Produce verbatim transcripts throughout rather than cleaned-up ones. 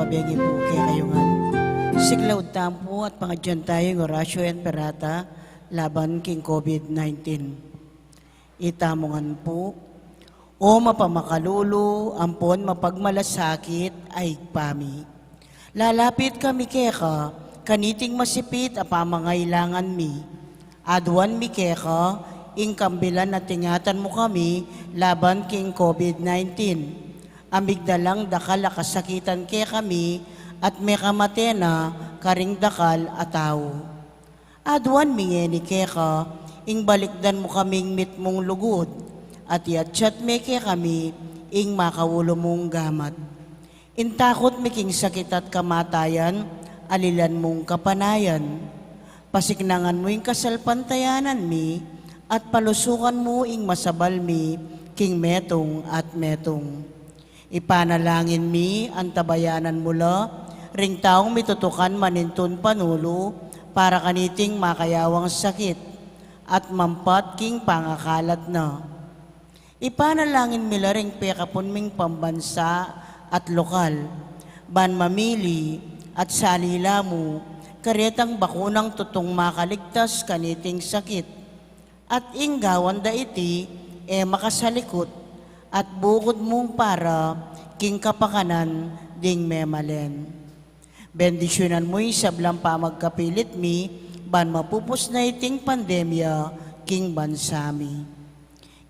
Bengi pu kekayu ngan. Siklaud tamu pu at pangadyan taya ing Oratio Imperata laban king COVID nineteen. Itamu ngan pu, O mapamakalulu ampon mapagmalasakit a Ibpa mi, lalapit kami keka kaniting masipit a pamangailangan mi. Aduan mi keka ing kambilan a ingatan mu kami laban king COVID nineteen. A migdalang dakal a kasakitan kekami at mekamate na karing dakal a tau. Aduan mi ngeni keka ing balikdan mu kaming mitmung lugud, at iyatyat me kekami ing makaulu mung gamat. Ing takut mi king sakit at kamatayan, alilan mung kapanayan. Pasiknangan mu ing kasalpantayanan mi, at palusukan mu ing masabal mi king metung at metung. Ipanalangin mi, antabayanan mu la ring taung mitutukan manintun panulu para kaniting makayawang sakit at mampat king pangakalat na. Ipanalangin mi la ring pekapun ming pambansa at lokal, ban mamili at salila mu karetang bakunang tutung makaligtas kaniting sakit. At ing gawan da iti e makasalikut, at bukud mung para king kapakanan ding memalen. Bendisyunan mu ing sablang pamagkapilit mi, ban mapupus na iting pandemya king bansa mi.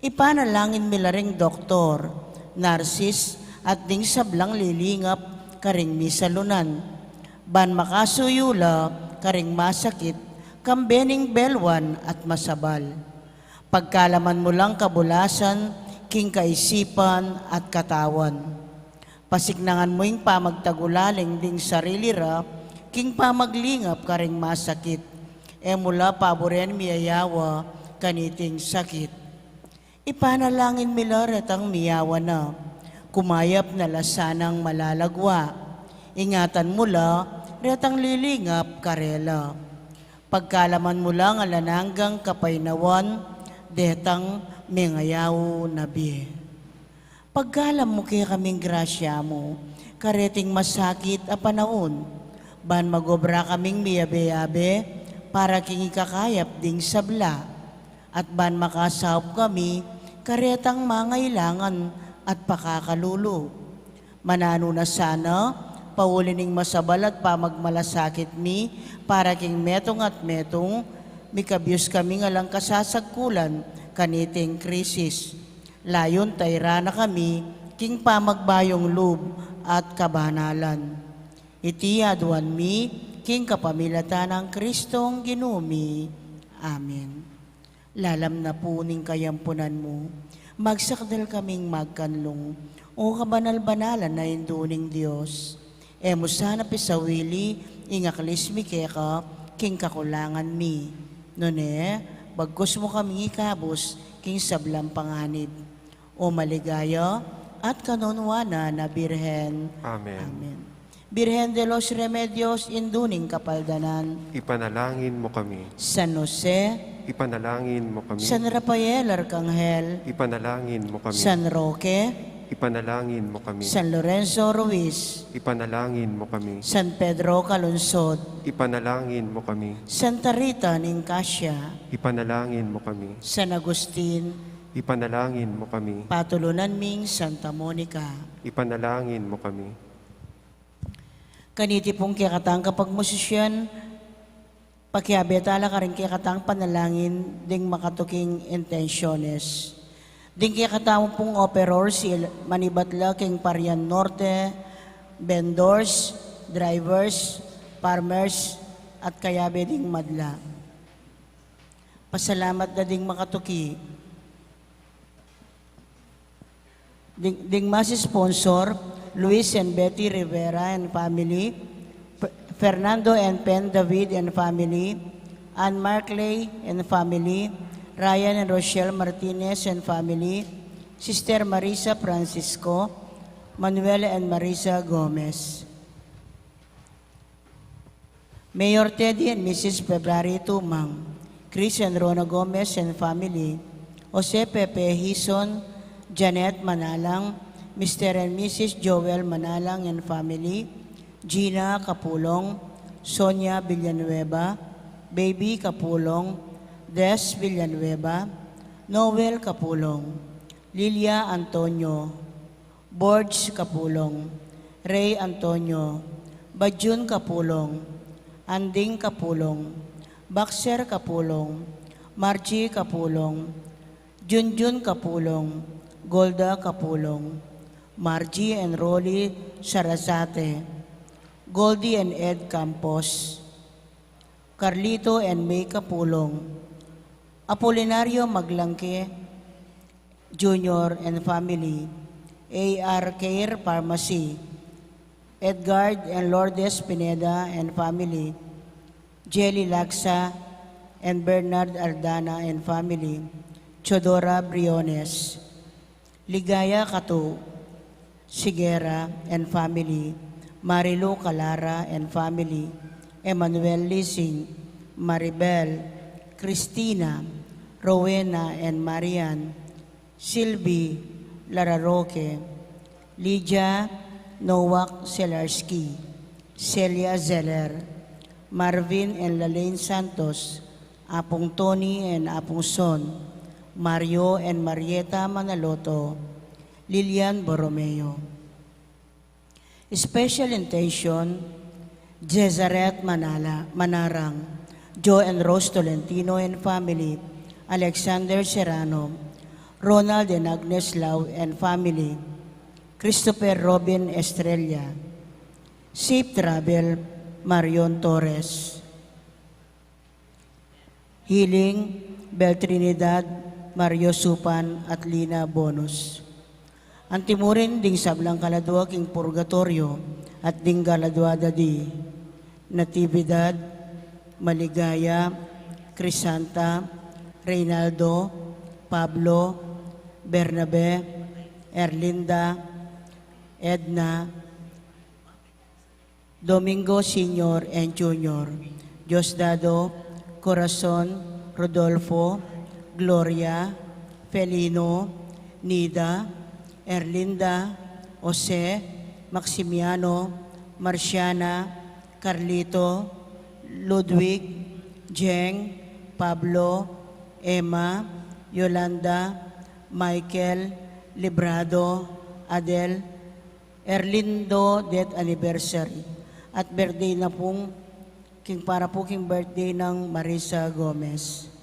Ipanalangin mi la ring doktor, narsis, at ding sablang lilingap karing misalunan, ban makasuyu la karing masakit, kambe ning belwan at masabal. Pagkalaman mu lang kabulasan king kaisipan at katawan. Pasiknangan mu ing pamagtagulaling ding sarili ra king pamaglingap karing masakit. E mu la paburen miyayawa kaniting sakit. Ipanalangin mi la retang miyawa na, kumayap na la sanang malalagwa. Ingatan mu la retang lilingap karela. Pagkalaman mu lang alang anggang kapaynawan detang mengayaw na bie. Pagkalam mu kekaming grasya mu kareting masakit a panaun, ban magobra kaming miyabe-yabe para king ikakayap ding sabla, at ban makasaup kami karetang mangailangan at pakakalulu. Mananu na sana, pauli ning masabal at pamagmalasakit mi para king metung at metung, mikabyus kaming alang kasasagkulan kaniting krisis. Layun tayran na kami king pamagbayung lub at kabanalan. Iti aduan mi king kapamilatan nang Kristong Ginu mi. Amen. Lalam na pu ning kayampunan mu, magsakdal kaming magkanlung, O kabanal-banalan a Indu ning Dios. E mu sana pisawili ing aklis mi keka king kakulangan mi. Nune, bagkus mu kaming ikabus king sablang panganib. O maligaya at kanunuanan a Birhen. Amen. Amen. Birhen de los Remedios, Indu ning Kapaldanan. Ipanalangin mo kami. San Jose. Ipanalangin mo kami. San Rafael Arkanghel. Ipanalangin mo kami. San Roque. Ipanalangin mo kami. San Lorenzo Ruiz. Ipanalangin mo kami. San Pedro Calungsod. Ipanalangin mo kami. Santa Rita ning Cascia. Ipanalangin mo kami. San Agustin. Ipanalangin mo kami. Patulunan ming Santa Monica. Ipanalangin mo kami. Kaniti pung kekatang kapagmusisyan, pakiabe tala karing kekatang panalangin ding makatuking intensyones. Ding kekatamu pung operors, manibat la king Parian Norte, vendors, drivers, farmers, at kayabe ding madla. Pasalamat da ding makatuki. Ding, ding mass sponsor, Luis and Betty Rivera and family, F-, Fernando and Pen David and family, Ann Markley and family, Ryan and Rochelle Martinez and family, Sister Marisa Francisco, Manuel and Marisa Gomez. Mayor Teddy and Missus February Tumang, Chris and Rona Gomez and family, Jose Pepe Hison, Janet Manalang, Mister and Missus Joel Manalang and family, Gina Capulong, Sonia Villanueva, Baby Capulong, Des Villanueva, Noel Capulong, Lilia Antonio, Borge Capulong, Ray Antonio, Bajun Capulong, Anding Capulong, Baxter Capulong, Margie Capulong, Junjun Capulong, Golda Capulong, Margie and Rolly Sarasate, Goldie and Ed Campos, Carlito and May Capulong, Apolinario Maglangke Junior and family, A R Care Pharmacy, Edgard and Lourdes Pineda and family, Jelly Laxa and Bernard Aldana and family, Chodora Briones, Ligaya Katu, Sigera and family, Marilu Calara and family, Emmanuel Lising, Maribel, Christina, Rowena and Marian, Silvi Lararoque, Lydia Nowak Selarski, Celia Zeller, Marvin and Lalaine Santos, Apung Tony and Apung Son, Mario and Marieta Manaloto, Lilian Borromeo. Special intention, Jezaret Manala, Manarang, Joe and Rose Tolentino and family, Alexander Serrano, Ronald and Agnes Lau and family, Christopher Robin Estrella. Safe travel, Marion Torres. Healing, Bel Trinidad, Mario Supan, at Lina Bonus. Antimurin ding sablang kaladua king purgatoryo, at ding kaladua da di Natividad, Maligaya, Crisanta, Reynaldo, Pablo, Bernabe, Erlinda, Edna, Domingo Senior and Junior, Diosdado, Corazon, Rodolfo, Gloria, Felino, Nida, Erlinda, Jose, Maximiano, Marciana, Carlito, Ludwig, Jeng, Pablo, Emma, Yolanda, Michael, Librado, Adel, Erlindo death anniversary. At birthday na pung king para pu king birthday nang Marisa Gomez.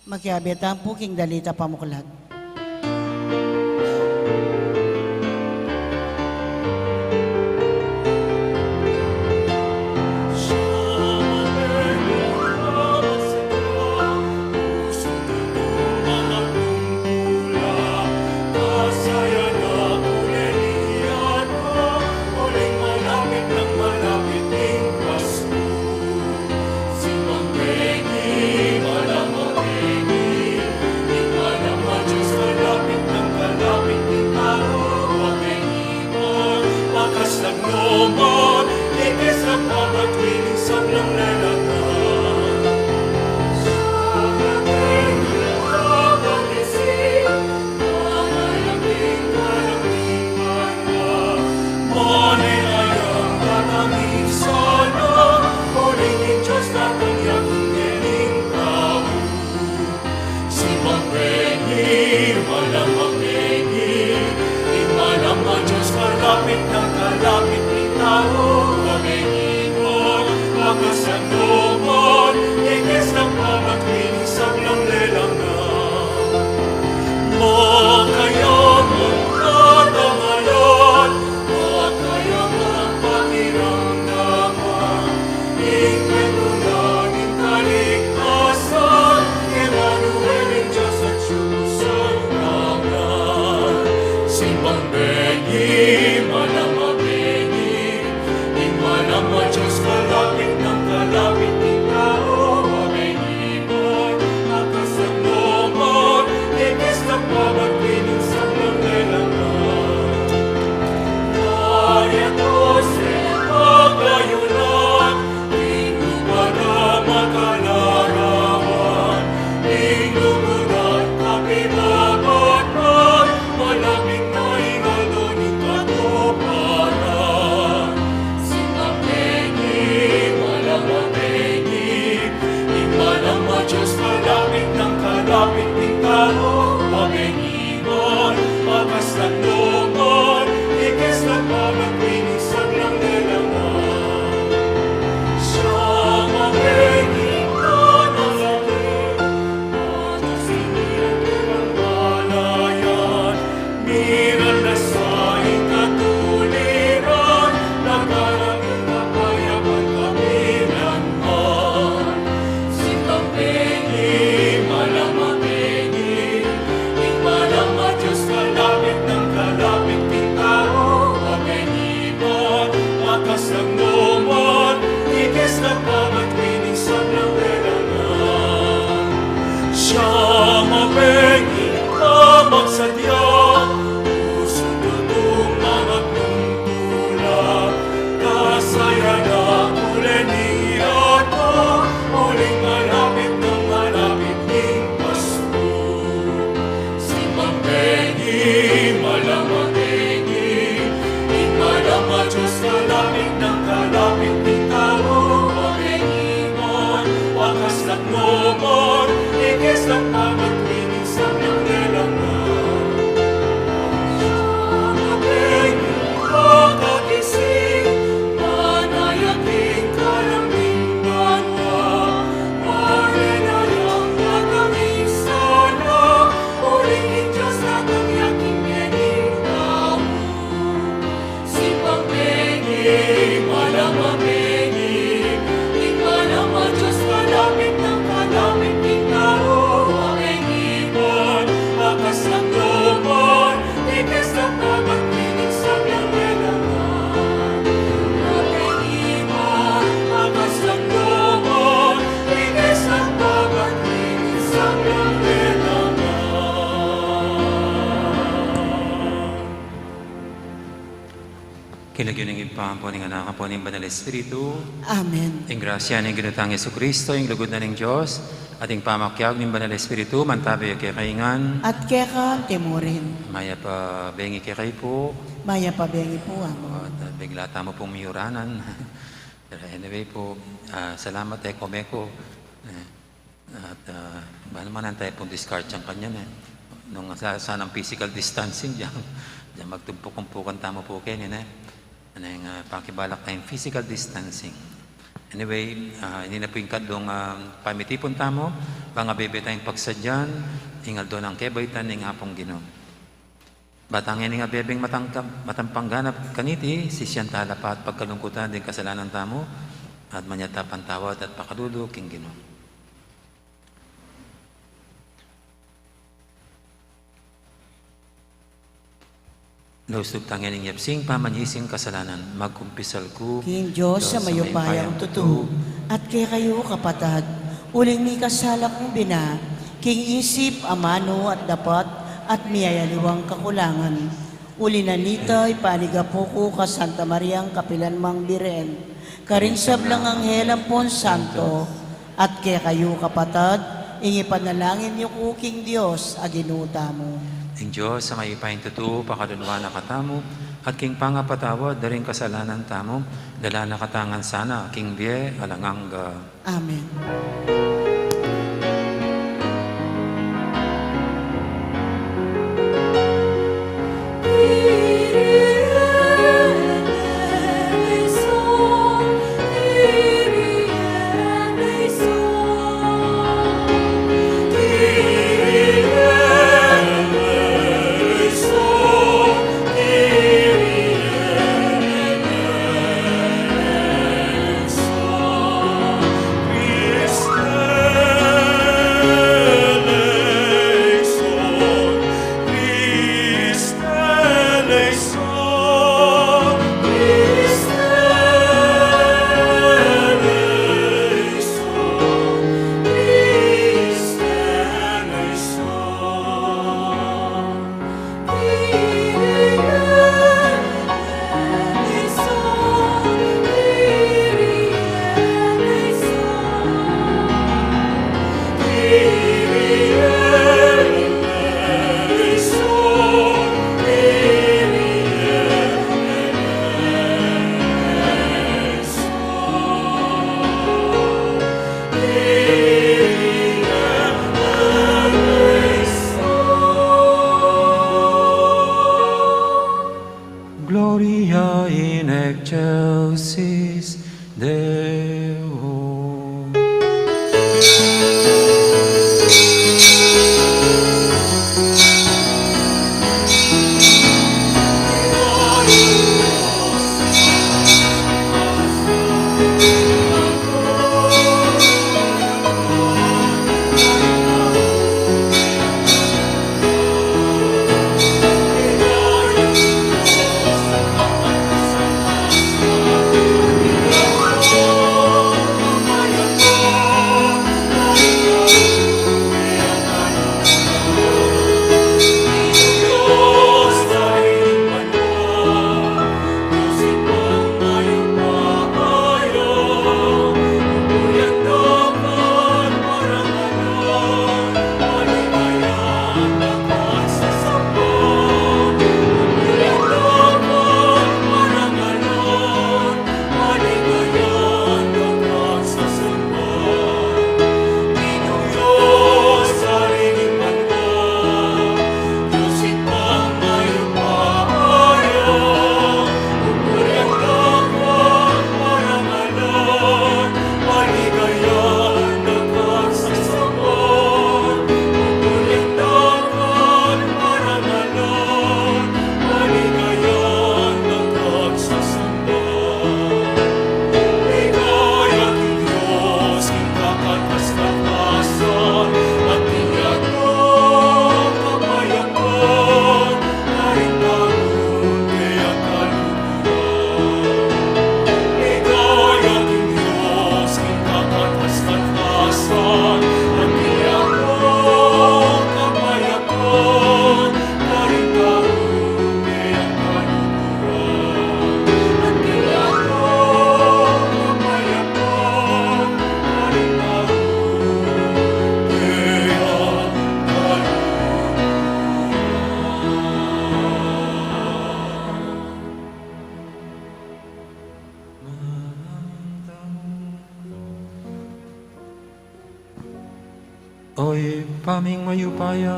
Makiabe tamu pu king dalit a pamuklat. Bengi, mabagsadya, usug tutung mangakuntula, kasaya na kule ni ato, uling malapit nang malapit ning Pasko. Simbang bengi, malama bengi, ing malama Dios, kalapit nang kalapit ning tau, mabengi man, wakas nang lomon, ikis nang pamatwi ning sablang lelangan. Mabengi, makagising, manaya king kalam ning banua, manenayang datang ing sala, uling ing Dios datang ya king bie ning tau. Simbang bengi, malama bengi, ing malama Dios, kalapit nang kalapit ning tau, mabengi man, wakas nang lomon, ikis nang pamatwi ning sablang lelangan. Mabengi man, wakas nang lomon, ikis nang pamatwi ning sablang lelangan. King lagyu ning Ibpa, ampo ning Anak, ampo ning Banal Espiritu. Amen. Ing grasya ning Ginu tang Jesucristo, ing lugud na ning Dios, at ing pamakiabe ning Banal Espiritu, mantabi ya kekayu ngan. At keka antimurin. Mayap a bengi kekayu pu. Mayap a bengi pu, Among. At, uh, bigla tamu pung miyuranan. Pero anyway pu, ah, salamat e ku meko. Eh, At, ah, ba naman, antay pung diskarte yang kanyan e. Nung sa, sanang physical distancing, dyan, dyan magtumpuk-tumpukan tamu pu keni e. Nung, ah, pakibalak tayung physical distancing. Anyway, ah, ini na pu ing katlung, ah, pamitipun tamu, bang abebe tayung pagsadyan ing aldo nang kebaitan ning Apung Ginu. Ba tang ing abebeng matangkap, matampang ganap kaniti, sisian tala pa at pagkalungkutan ding kasalanan tamu, at manyata pang tawad at pakalulu king Ginu. Lausug tang ing yapsing pamanyising kasalanan, magkumpisal ku king Dios a mayupayang tutu, at kekayu, kapatad, uling mikasala kung bina, king isip, amanu, at dapat, at miyayaliwang kakulangan. Uli na nita, ipaligapu ku ka Santa Mariang kapilan mang Birhen, karing sablang anghel ampon santo, at kekayu, kapatad, ing ipanalangin yu ku king Dios a Ginu tamu. Ing Dios a mayupayang tutu, pakaluluan na katamu, at king pangapatawad da ring kasalanan tamu, dala na katamu ngan sana king bie alang angga. Amen. O Ibpa ming mayupaya,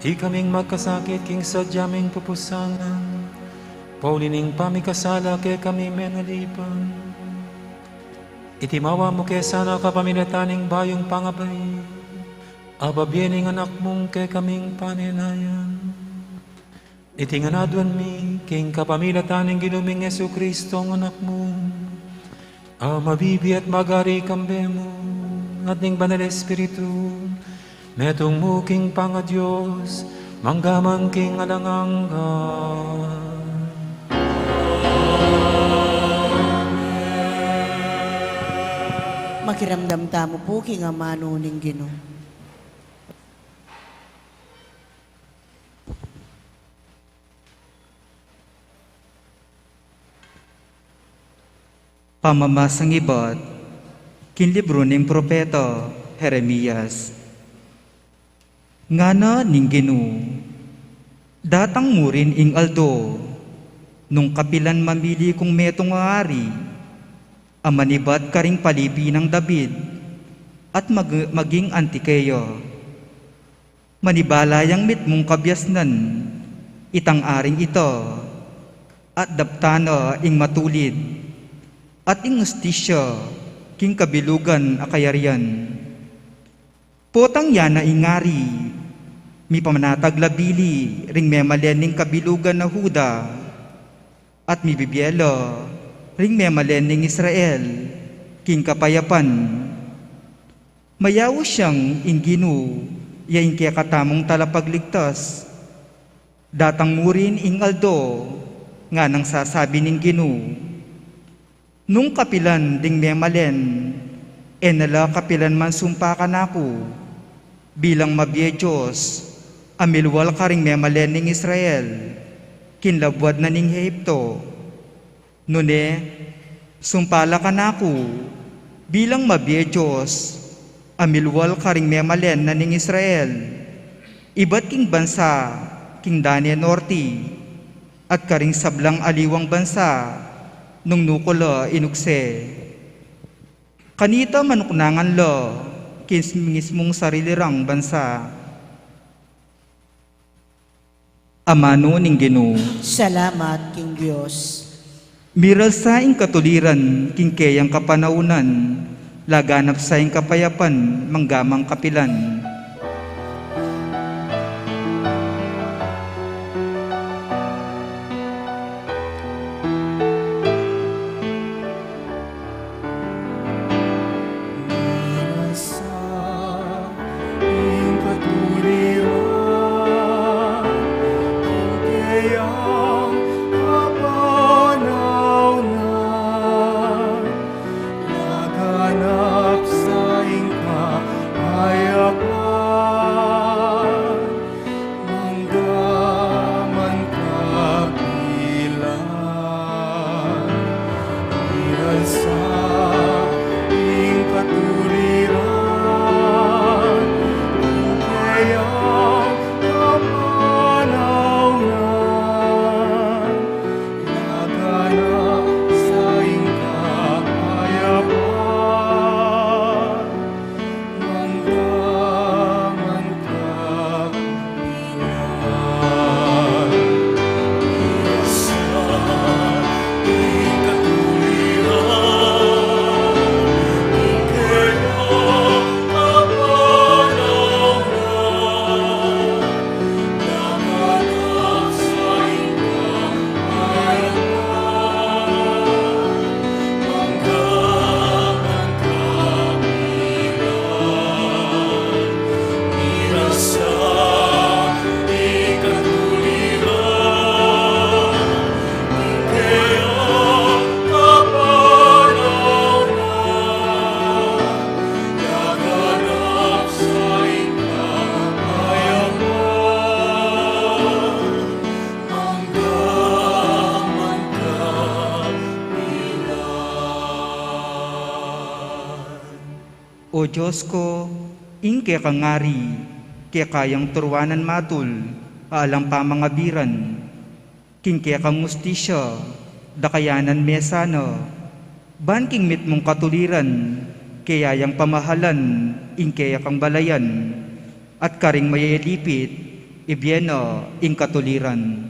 ikaming magkasakit king sadya ming pupusangan, pauli ning pamikasala kekami menalipan. Itimawa mu ke sana kapamilatan ning bayung pangabay, a bibie ning Anak mung kekaming panenayan. Iti ngan aduan mi, king kapamilatan ning Ginu ming Jesucristo, Anak mu, a mabibie at magari kambe mu, at ning Banal Espiritu, metung mu king pangaDios, mangga man king alang angga. Makiramdam tamu pu king amanu ning Ginu. Pamamasang ibat king libru ning propeta Jeremias. Ngana ning Ginu, datang mu rin ing aldo, nung kapilan mamili kung metung a ari, a manibat karing palipi nang David, at mag-, maging anti keya. Manibala yang mitmung kabiasnan itang aring ita, at daptan na ing matulid, at ing ustisya king kabilugan a kayarian. Potang ya na ing ari, mipamanatag la bili ring memalen ning kabilugan a Juda, at mibibie la ring memalen ning Israel king kapayapan. Mayaus yang ing Ginu, ya ing kekatamung talapagligtas. Datang mu rin ing aldo, nganang sasabi ning Ginu, nung kapilan ding memalen, e na la kapilan mansumpa kanaku bilang mabie Dios, a milual karing memalen ning Israel king labuad na ning Egipto. Nune, sumpa la kanaku bilang mabie Dios, a milual karing memalen na ning Israel, ibat king bansa king dan e norte, at karing sablang aliwang bansa nung nuku la inukse. Kanita manuknangan la king mismung sarili rang bansa. Amanu ning Ginu. Salamat king Dios. Miralsa ing katuliran king keyang kapanaunan, laganap sa ing kapayapan mangga mang kapilan. Ing katuliran king keyang kapanaunan, laganap sa ing kapayapan. Mangga man kapilan, miralsa ing katuliran king keyang kapanaunan, laganap sa ing kapayapan. O Dios ko, ing kekang ari, keka yang turuanan matul a alang pamangabiran. King kekang ustisya, dakayanan me sana, ban king mitmung katuliran, Keya yang pamahalan ing keya kang balayan, at karing mayayalipit, ibie na ing katuliran.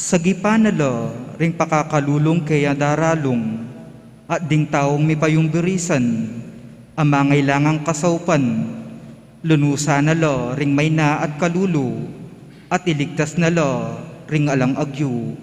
Sagipan na la ring pakakalulung keya daralung, at ding taung mipayumbirisan a mangailangang kasaupan, lunusan na la ring maina at kalulu, at iligtas na la ring alang agyu.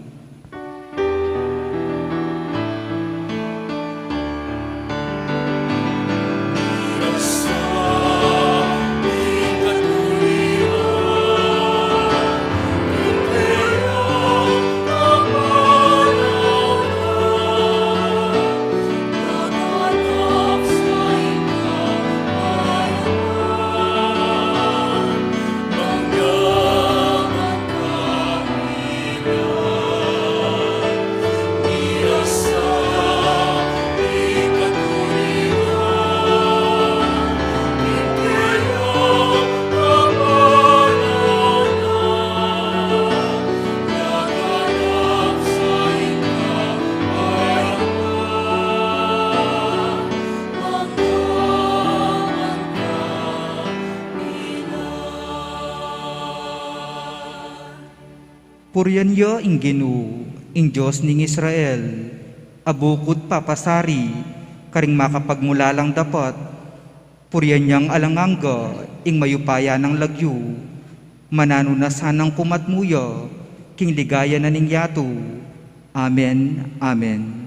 Purian ya ing Ginu, ing Dios ning Israel, a bukud papasari karing makapagmulalang dapat. Purian yang alang angga ing mayupaya nang lagyu, mananu na sanang kumatmu ya king ligaya na ning yatu. Amen, amen.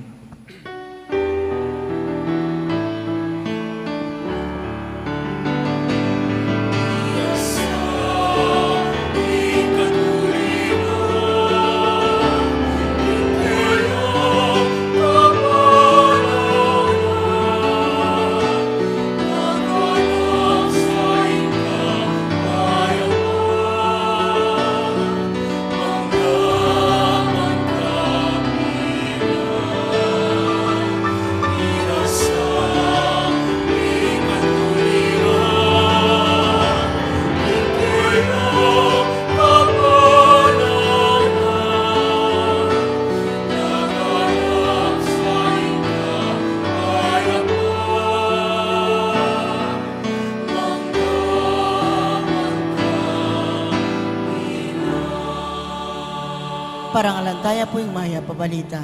Parangalan taya pu ing mayap a balita.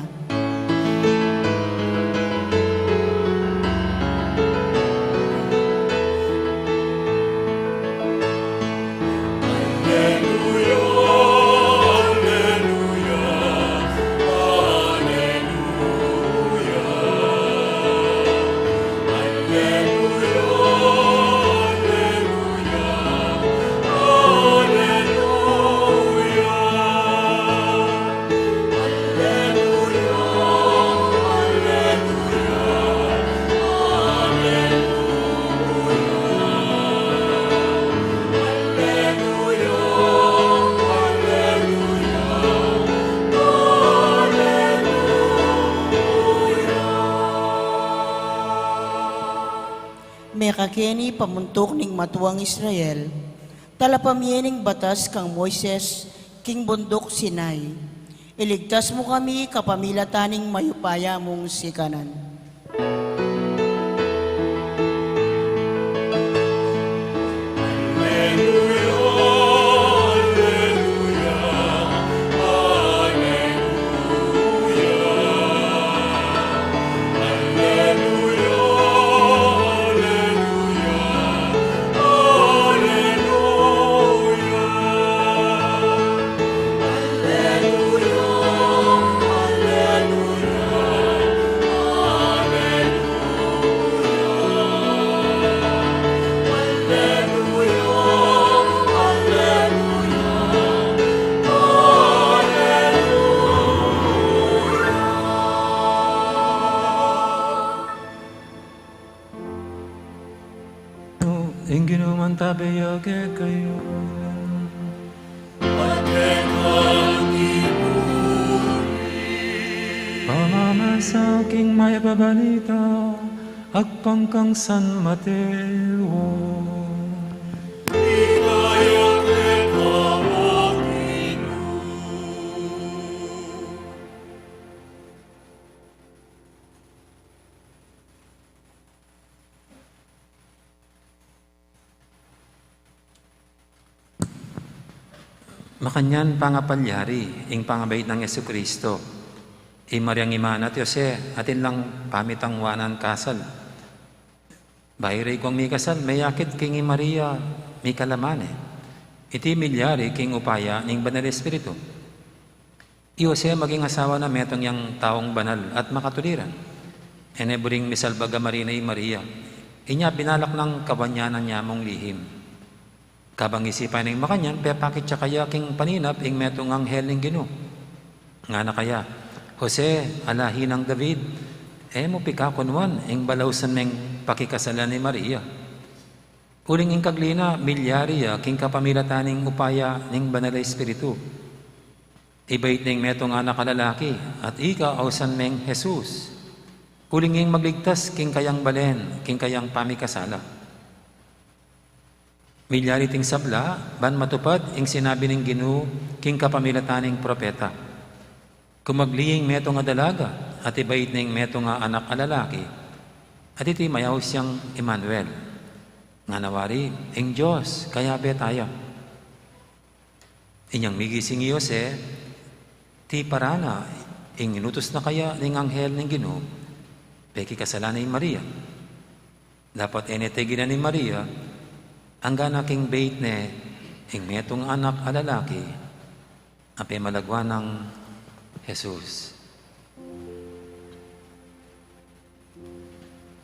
Mekakeni pamuntuk ning matuang Israel, talapamie ning batas kang Moises king bunduk Sinai. Iligtas mu kami kapamilatan ning mayupaya mung sikanan. Beyage kayu. Pamamasa king Mayap a Balita agpang kang San Mateo. Makanyan pangapalyari ing pangabait nang Jesucristo. I Mariang ima na at Jose, atin lang pamitang wanan kasal. Bayu reng mikasal, meyakit king i Maria, mikalaman ne. Iti milyari king upaya ning Banal Espiritu. I Jose maging asawa na metung yang taung banal at makatuliran. E ne buring misalbag a marina i Maria. Inya binalak nang kabanyanan ya mung lihim. Kabang isipan neng makanyan, pepakit ya kaya king paninap ing metung anghel ning Ginu. Ngana kaya, "Jose, a lahi nang David, e mu pikakunwan ing balausan meng pakikasalan i Maria. Uling ing kagli na, milyari ya king kapamilatan ning upaya ning Banal a Espiritu. Ibait neng metung anak a lalaki, at ika ausan meng Jesus. Uling ing magligtas king kayang balen, king kayang pamikasala." Milyari iting sabla, ban matupad ing sinabi ning Ginu king kapamilatan ning propeta. Kumagli ing metung a dalaga, at ibait neng metung a anak a lalaki, at iti mayaus yang Emmanuel. Ngana wari, ing Dios, kayabe taya. Inyang migising i Jose, tiparan na ing inutus na kaya ning anghel ning Ginu, pekikasalan na i Maria. Dapot e ne teginan i Maria, anggana king bait ne ing metung anak a lalaki, a pemalagwan nang Jesus.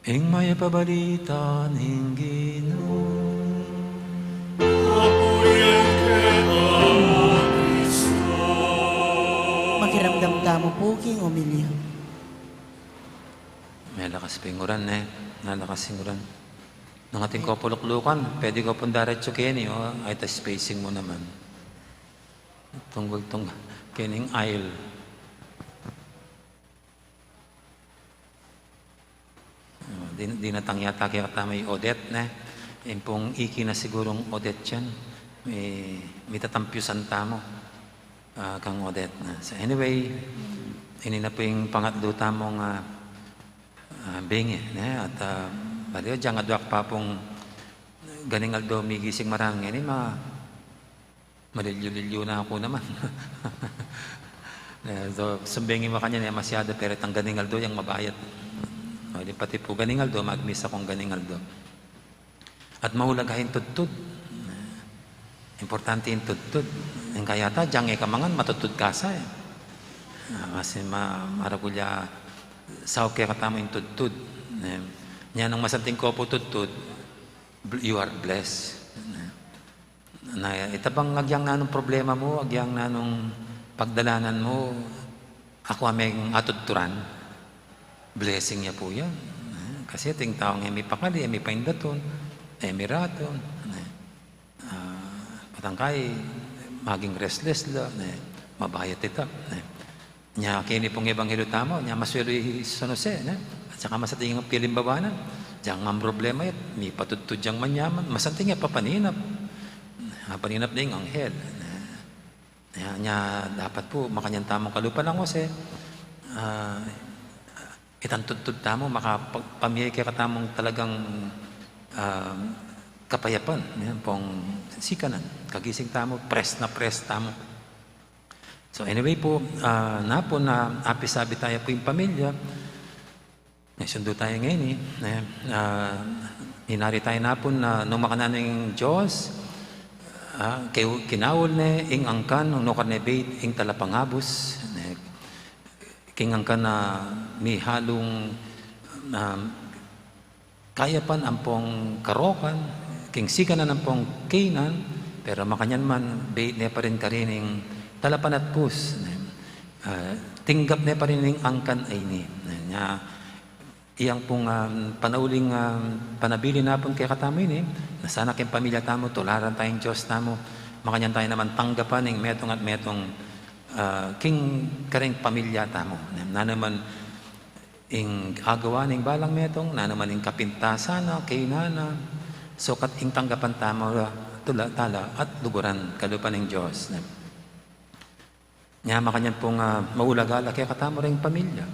Ing Mayap a Balita ning Ginu. Makiramdam tamu pu king omilya. Malakas pa ing uran, e. Malakas ing uran. Nung atin ko puluklukan, pwede ko pung diretso keni, o, ay, ta spacing mu naman. Tunggul-tunggul. Kening aisle. O, din-, dinatang yata kekatamu i Odette, ne? Ing pung iki na sigurung Odette yan. Mi-, mitatampiusan tamu, a, kang Odette, ne? So, anyway, ini na pu ing pangatlu tamung, a, a, bengi, ne? At, a, bale, dyang adwa ku pa pung ganing aldo migising marang, ini ma-, malilyu-lilyu na ku naman. E, so, sumbengi makanyan, e masyadu, pero itang ganing aldo, yang mabayat. O, di pati pu ganing aldo, magmisa kung ganing aldo. At maulaga ing tudtud. Importante ing tudtud. Ing kayata, dyang e ka mangan, matudtud ka sa, e. A, kasi ma-, maragul ya saup kekatamu ing tudtud. E, nya nung masanting ko pu tudtud, bl-, you are blessed. E. Na, ita bang agyang nanung problema mu, agyang nanung pagdalanan mu, aku a meng atudturan, blessing ya pu yan. E, kasi ating taung e mipakali, e mipaindatun, e miratun, e, a, patangkay, maging restless la, e, mabayat ita, e. Nya, keni pung ebanghelyo tamu, nya masuelu i San Jose, ne? At saka masanting ya pialimbawa na, dyang mamroblema ya, mipatudtud yang manyaman, masanting ya papaninap. A, paninap na ing anghel. Nya, nya dapat pu, makanyan tamung kalupa nang Jose, a, itang tudtud tamu, makapag-, pamie kekatamung talagang, a, kapayapan, ne? Pung sikanan, kagising tamu, press na press tamu. So anyway pu, a, napun, a, apisabi taya pu ing pamilya. Nagsundu taya ngeni, e, a, inari taya napun na nung makananu ing Dios, a, ke-, kinaul ne ing angkan, nung nukar ne bait ing talapangabus, ne, king angkan na mihalung, a, kayapan ampong karokan, king sikanan ampong kainan, pero makanyan man, bait ne pa rin karin ing talapanatpus, ne? A, tinggap ne pa rin ing angkan a ini, ne? Nya, Iyang pung, ah, panauling, ah, panabilin na pung kekatamu ini, na sana king pamilya tamu, tularan taya ing Dios tamu, makanyan taya naman tanggapan ing metung at metung, ah, king kareng pamilya tamu. Nanu man ing agawa ning balang metung, nanu man ing kapintasan na, kainan na, sukat ing tanggapan tamu la, tula tala at luguran kalupa ning Dios. Nya makanyan pung, ah, maulaga la kekatamu reng pamilya.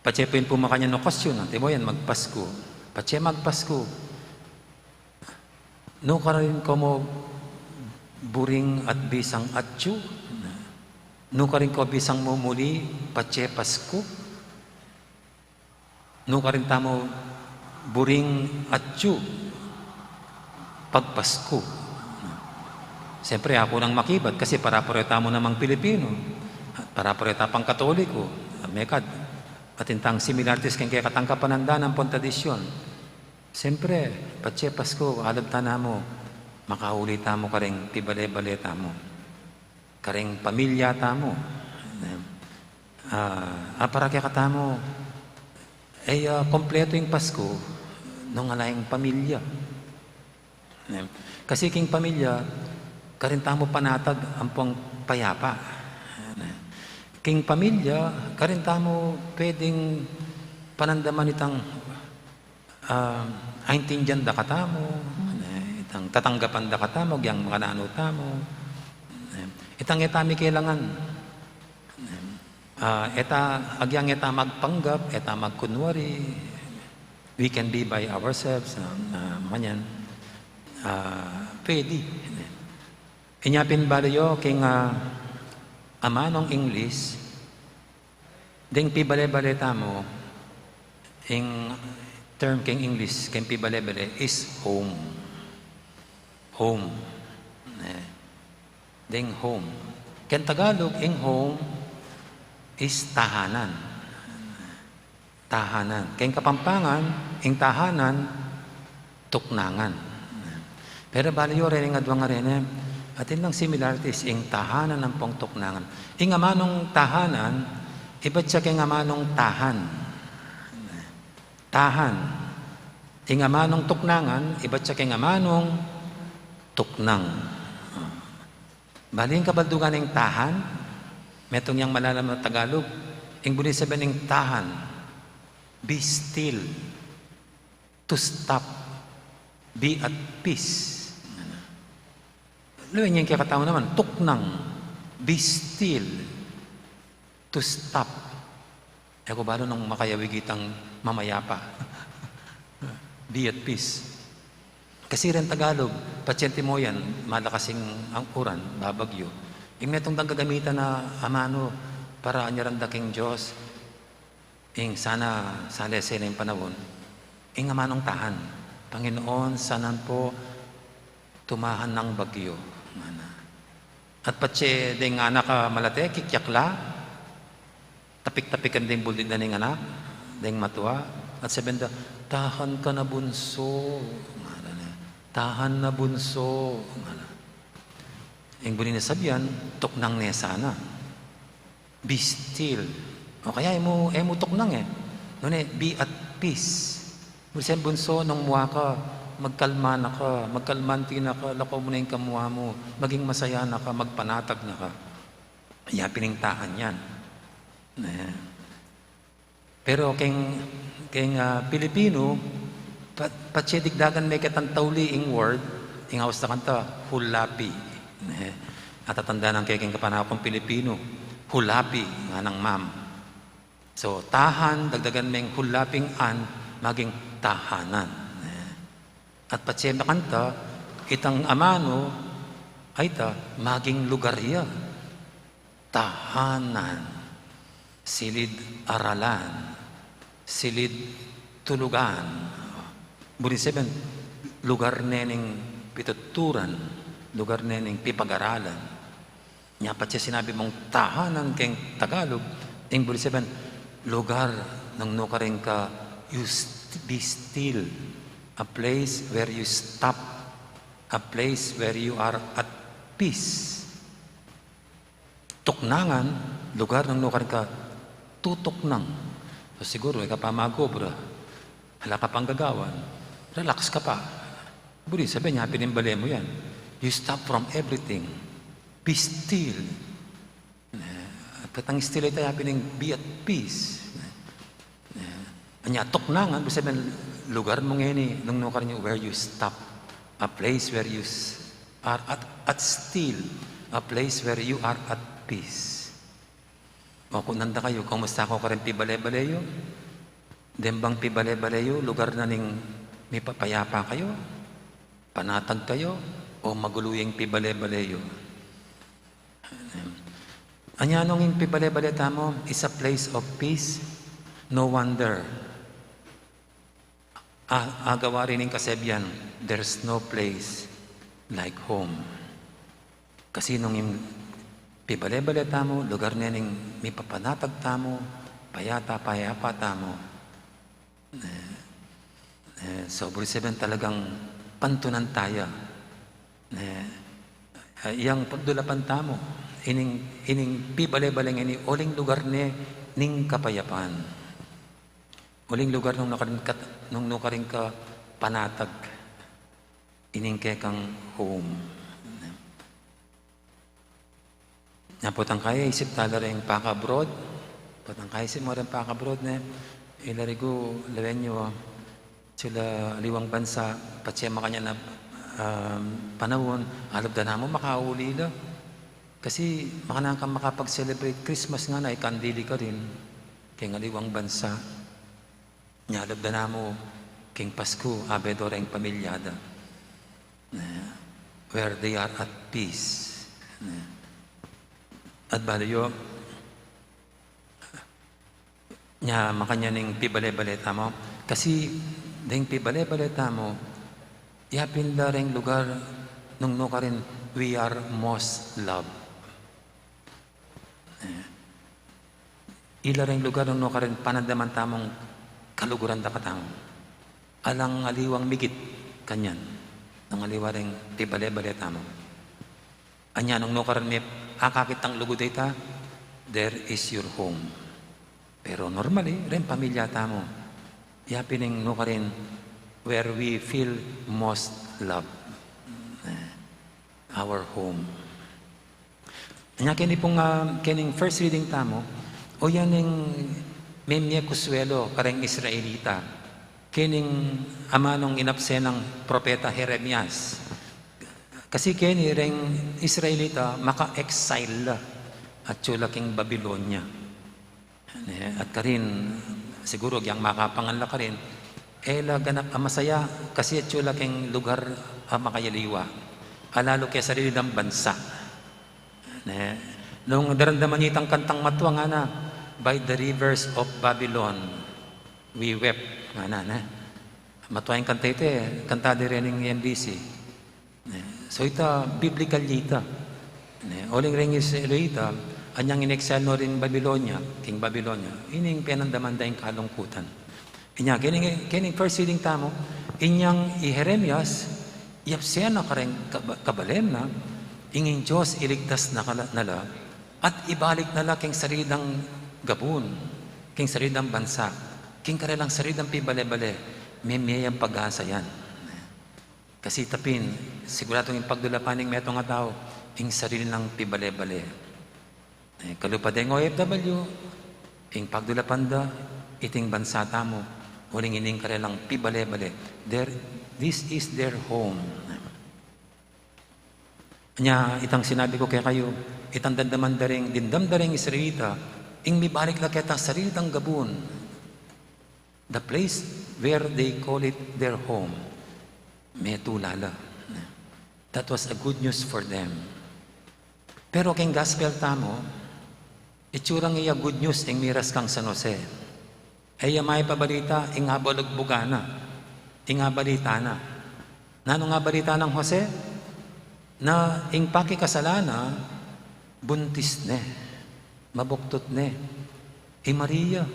Patse pin pung makanyan okasyon, antimo yan, magPasku. Patse magPasku. Nukarin ko mu buring at bisang atyu? Nukarin ko bisang mumuli patse Pasku? Nukarin tamu buring atyu pagPasku? Siyempre, aku nang makibat kasi para-pareho tamu namang Pilipino. Para-pareho ta pang Katoliko. Mekad. Atin tang similarities keng kekatang kapanandanan ampong tradisyon. Siyempre, patse Pasku, alab ta namu, makauli tamu kareng pibale-bale tamu, kareng pamilya tamu. Ah, ah, para kekatamu, e, ah, kompleto ing Pasku nung ala ing pamilya. Kasi king pamilya, karin tamu panatag ampong payapa. King pamilya, karin tamu pwedeng panandaman itang, ah, aintindian da katamu, itang tatanggapan da katamu, agyang makananu tamu, itang e ta mi kelangan. Ah, e ta, agyang e ta magpanggap, e ta magkunwari, we can be by ourselves, ah, ah, manyan. Ah, pwede. Inya pin bale yu, king, ah, amanung English, deng pibale-bale tamu, ing term king English, king pibale-bale is home. Home. Ne? Deng home. King Tagalog, ing home is tahanan. Tahanan. King Kapampangan, ing tahanan, tuknangan. Pero bale yu reng adwang a rene, atin lang similarities, ing tahanan ampong tuknangan. Ing amanung tahanan, ibat ya king amanung tahan. Tahan. Ing amanung tuknangan, ibat ya king amanung tuknang. Bale ing kabaldugan ning tahan, metung yang malalam a Tagalog, ing buri sabyan ning tahan, be still, to stop, be at peace. Lawen ya ing kekatamu naman, tuknang, be still, to stop. E ku balu nung makayawig itang mamayapa. Be at peace. Kasi reng Tagalog, patse antimo yan, malakas ing uran, babagyo. Ing metung dang gagamitan a amanu para anyaran da king Dios, ing sana salese na ing panaun, ing amanung tahan. Panginoon, sana po tumahan nang bagyo. Ngana. At patse deng anak a malate, kikyakla, tapik-tapikan deng buldit na ning anak, deng matua, at sabyan da, "Tahan ka na, bunso." Ngana. "Tahan na, bunso." Ngana. Ing buri na sabyan, tuknang ne sana. Be still. O kaya, e mu, e mu tuknang e. Nune, be at peace. Buri sabyan, bunso, nung mua ka, magkalma na ka, magkalmanti na ka, lako mu na ing kamua mu, maging masaya na ka, magpanatag na ka. Ya pin ing tahan yan. Ne? Pero keng, keng, ah, Pilipino, pa-, patse digdagan me ketang tauli ing word, ing aus da kanta, hulapi. Ne? Atatandanan ke keng kapanaun kung Pilipino, hulapi, nganang ma'am. So, tahan, dagdagan meng hulaping an, maging tahanan. Ne? At patse makanta, itang amanu, ay ta, maging lugar ya. Tahanan, silid aralan, silid tulugan. Buri sabyan, lugar ne ning pituturan, lugar ne ning pipag-aralan. Nya patse sinabi mung tahanan keng Tagalog, ing buri sabyan, lugar nung nukarin ka, you st-, be still, a place where you stop, a place where you are at peace. Tuknangan, lugar nung nukarin ka tutuknang, So, siguru, ika pa mag-obra, ala ka pang gagawan, relax ka pa. Buri, sabi niya, pinimbale mu yan. You stop from everything. Be still. Eh, at katang still ita, happening, be at peace. Eh, anya tuknangan, bisa ben lugar mu ngeni, nung nukarin where you stop. A place where you s- are at, at still. A place where you are at peace. O, kung nanda kayu, kumusta ko karin pibale-bale yu? Deng bang pibale-bale yu, lugar na ning mipapayapa kayu, panatag kayu, o magulu yang pibale-bale yu? Anya nung ing pibale-bale tamu is a place of peace, no wonder. A, agawa rin ing kasabian, "There's no place like home." Kasi nung ing pibale-bale tamu, lugar ne ning mipapanatag tamu, payata, payapa tamu. Eh, eh, so, buri sabian talagang pantunan taya. Eh, eh, yang pagdulapan tamu, ining, ining pibale-bale ngeni, uling lugar ne ning kapayapan. Uling lugar nung nukarin ka, nung nukarin ka panatag. Ining kekang home. Nya potang kaya isip tala reng paka-abroad. Potang kaya isip mo reng paka-abroad ne. Ila rigu, lawen yu, sula aliwang bansa, patse makanyan a, um, panaun, alub da namu makauli la. Kasi makanyan kang makapag-celebrate Christmas ngana, ikandili karin keng aliwang bansa. Nya alub da namu keng Pasku, abe do reng pamilya da. Ne, where they are at peace. Ne. At balu yu, nya makanyan ing pibale-bale tamu. Kasi deng pibale-bale tamu, yapin la reng lugar nung nukarin we are most loved. Eh, ila reng lugar nung nukarin panandaman tamung kaluguran da katamu. Alang aliwang migit kanyan nung aliwa reng pibale-bale tamu. Anya nung nukarin mekakit tang lugud a ita, there is your home. Pero normally, reng pamilya tamu, yapin ing nukarin where we feel most loved. Eh, our home. Nya keni pung, ah, kening first reading tamu, o yan ing memie kusuelo kareng Israelita, kening amanung inapsenang propeta Jeremias. Kasi keni reng Israelita, maka-exile la atyu la keng Babilonia. Ne, at karin, siguru, agyang makapangan la karin, e la ganap a masaya, kasi atyu la keng lugar a makayaliwa. Alalu ke sarili dang bansa. Ne, nung daramdaman ye itang kantang matua ngana, "By the rivers of Babylon, we wept," ngana, ne. Matua ing kanta ita, kanta de reng M B C. Ne? So ita, biblical ya ita. Ne? Uling reng Israelita, anyang in-exile no ring Babilonia, keng Babilonia, ining penandaman da ing kalungkutan. Inya, kening, kening first reading tamu, inyang i Jeremias, iyapse na kareng kaba-, kabalen na, ing Dios iligtas na kala-, na la, at ibalik na la keng sarili dang gabun, keng sarili dang bansa, keng karelang sarili dang pibale-bale, memie yang pag-asa yan. Kasi ita pin, siguradung ing pagdulapan ning metung a tau, ing sarili nang pibale-bale. Eh, kalupa deng O F W, ing pagdulapan da, iting bansa tamu, uling ining karelang pibale-bale. Their, this is their home. Nya, itang sinabi ku kekayu, itang damdaman da ring, dimdam da ring Israelita, ing mibalik la keta sarili dang gabun. The place where they call it their home, metula la. That was a good news for them. Pero keng gospel tamu, itsurang iya good news ing miras kang San Jose. E ya mapabalita ing abalugbugan na, ing abalita na. Nanung abalita nang Jose? Na ing pakikasala na, buntis ne, mabuktut ne. I Maria,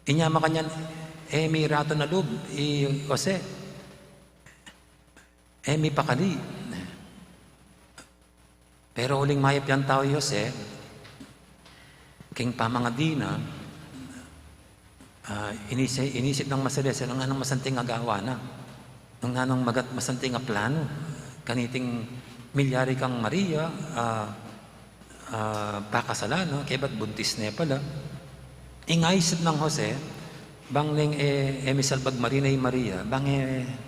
inya makanyan, e miratun a lub i Jose, e mipakali. Pero uling mayap yang tau i Jose, keng pamangadi na, Ah, inisi-, inisip nang masalese, nung nanung masanting a gawan na. Nung nanung magat masanting a planu. Kaniting milyari kang Maria, ah, ah, pakasalan, no? Kaybat buntis ne pala. Ing aisip nang Jose, bang neng e, e misalbag Maria, e Maria, bang e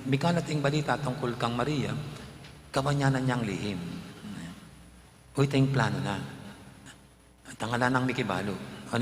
mikalat ing balita tungkul kang Maria, kabanyanan yang lihim. Uy, ita ing planu na. At ang ala nang mikibalu.